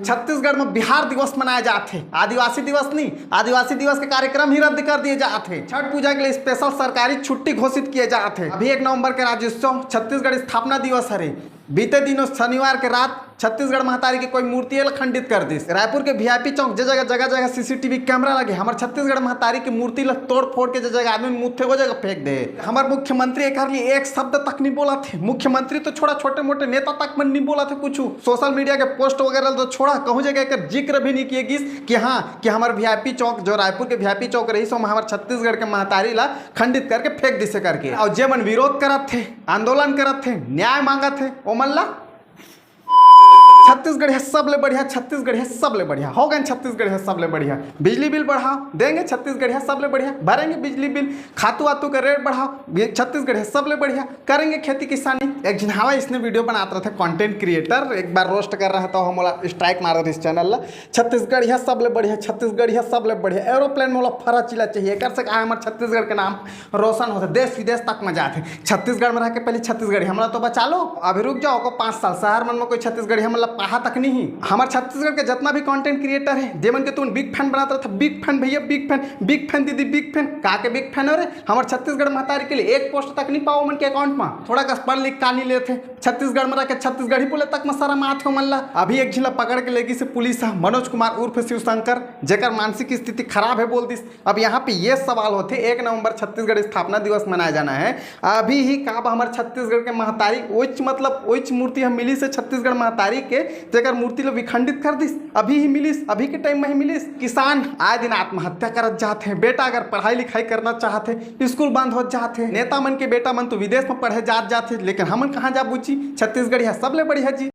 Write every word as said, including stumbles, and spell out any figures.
छत्तीसगढ़ में बिहार दिवस मनाया जात हे, आदिवासी दिवस नहीं। आदिवासी दिवस के कार्यक्रम ही रद्द कर दिए जात हे। छठ पूजा के लिए स्पेशल सरकारी छुट्टी घोषित किए जात हे। अभी एक नवंबर के राज्योत्सव, छत्तीसगढ़ स्थापना दिवस हरे। बीते दिनों शनिवार के रात छत्तीसगढ़ महतारी के कोई मूर्ति ल खंडित कर दिस। रायपुर के वीआईपी चौक जे जगह, जगह जगह सीसीटीवी कैमरा लगे, हमर छत्तीसगढ़ महतारी के मूर्ति ल तोड़ फोड़ के जे जगह आदमी मुथे, वो जगह फेंक दे। हमर मुख्यमंत्री एकर लिए एक शब्द तक नहीं बोला थे। मुख्यमंत्री तो छोड़ा, छोटे मोटे नेता तक मन नहीं बोला थे कुछ। सोशल मीडिया के पोस्ट वगैरह तो छोड़ा, कहूँ जगह एकर जिक्र भी नहीं किए गिस कि हाँ, कि हमर वीआईपी चौक, जो रायपुर के वीआईपी चौक रहिस, ओमा हमर छत्तीसगढ़ के महतारी ला खंडित करके फेंक दिसे करके। और जे मन विरोध करत थे, आंदोलन करत थे, न्याय मांगत थे, ओमन ला छत्तीसगढ़िया सबले बढ़िया, छत्तीसगढ़िया सबले बढ़िया। हो गए छत्तीसगढ़िया सबले बढ़िया। बिजली बिल बढ़ाओ, देंगे छत्तीसगढ़िया सबले बढ़िया, भरेंगे बिजली बिल। खातू वातू का रेट बढ़ाओ, ये छत्तीसगढ़िया सबले बढ़िया। करेंगे खेती किसानी। एक झिन हवा इसने वीडियो बनात रहे थे, कंटेंट क्रिएटर, एक बार रोस्ट कर रहा था, हम बोला स्ट्राइक मार रहे इस चैनल ला। छत्तीसगढ़िया सबले बढ़िया, छत्तीसगढ़िया सबले बढ़िया। एरोप्लेन मोला फरा चिला चाहिए, कर से कहा हमर छत्तीसगढ़ के नाम रोशन होथे, देश विदेश तक में जाथे। छत्तीसगढ़ में रह के पहले छत्तीसगढ़ी हमला तो बचा लो, अभी रुक जाओ को पाँच साल। शहर मन में कोई छत्तीसगढ़ी हमला पाहा तक नहीं। हमर छत्तीसगढ़ के जितना भी कंटेंट क्रिएटर है, जे मन के तुम बिग फैन बनात रहता, बिग फैन भैया, बिग फैन, बिग फैन दीदी, बिग फैन। का के बिग फैन हो रे? हमर छत्तीसगढ़ महतारी के लिए एक पोस्ट तक नहीं पाओ मन के अकाउंट में। थोड़ा कस पढ़ लिख का नहीं लेथे, छत्तीसगढ़ में रह के छत्तीसगढ़ी बोले तक में शरम आत हो मन ला। अभी एक झिन ला पकड़ के लेगी से पुलिस ह, मनोज कुमार उर्फ शिव शंकर, जेकर मानसिक स्थिति खराब है बोल दिस। अब यहाँ पे ये सवाल होथे, एक नवंबर छत्तीसगढ़ स्थापना दिवस मनाया जाना है, अभी ही काब हमर छत्तीसगढ़ के महतारी ओइच, मतलब ओइच मूर्ति हम मिलिस हे छत्तीसगढ़ महतारी के, जेकर मूर्ति ला विखंडित कर दिस, अभी ही मिलिस, अभी के टाइम में ही मिलिस। किसान आए दिन आत्महत्या करत जात हे। बेटा अगर पढ़ाई लिखाई करना चाहत हे, स्कूल बंद होत जात हे। नेता मन के बेटा मन तो विदेश में पढ़े जात जात हे, लेकिन हमन कहाँ जा बुची? छत्तीसगढ़िया सबले बढ़िया जी।